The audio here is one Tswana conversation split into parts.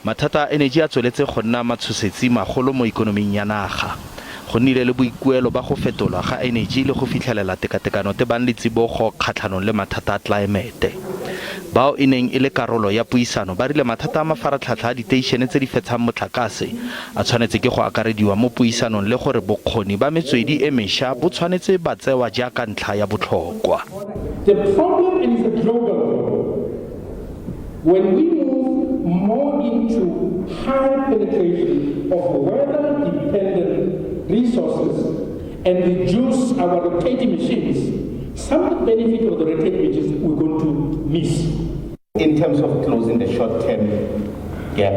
Mathata a eneji a tsweletse go nna matshosetsi magolo mo ikonoming ya naga. Go nnile le boikuelo ba go fetolwa ga eneji le go fitlhelela tekatekano tebang le tsibogo kgatlhanong le mathata a tlaemete. Bao e neng e le karolo ya puisano ba rile mathata a mafaratlhatlha a diteišene tse di fetshang motlakase a tshwanetse ke go akarediwa mo puisanong le gore bokgoni ba metswedi e mesha bo tshwanetse ba tsewa jaaka ntlha ya botlhokwa. The problem, and it's a global problem, when we move more into high penetration of weather-dependent resources and reduce our rotating machines, some of the benefit of the rotating machines we're going to miss. In terms of closing the short-term gap,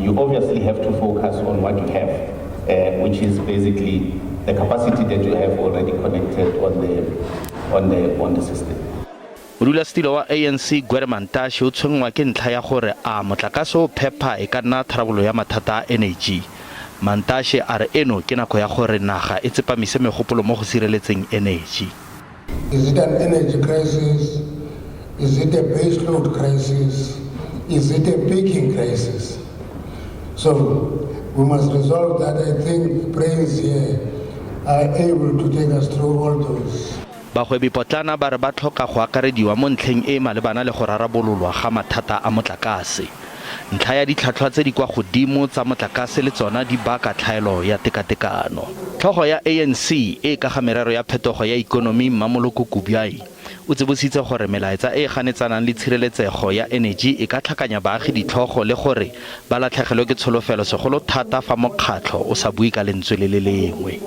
you obviously have to focus on what you have, which is basically the capacity that you have already connected on the system. Modulasetilo wa ANC Gwede Mantashe o tshwenngwa ke ntlha ya gore a motlakase o phepa e ka nna tharabololo ya mathata a eneji. Mantashe a re eno ke nako ya gore naga e tsepamise megopolo mo go sireletseng eneji. Is it an energy crisis? Is it a baseload crisis? Is it a peaking crisis? So we must resolve that. I think brains here are able to take us through all those. Bagwebi potlana ba re ba tlhoka go akarediwa mo ntlheng e e malebana le go rarabololwa ga mathata a motlakase. Ntlha ya ditlhwatlhwa tse di kwa godimo tsa motlakase le tsona di baka tlhaelo ya tekatekano. Tlhogo ya ANC e ka ga merero ya phetogo ya ikonomi Mmamoloko Kubayi o tsibositse gore melaetsa e e ganetsanang le tshireletsego ya eneji e ka tlhakanya baagi ditlhogo le gore ba latlhegelwe ke tsholofelo, segolo thata fa mokgatlho o sa bue ka lentswe le le lengwe.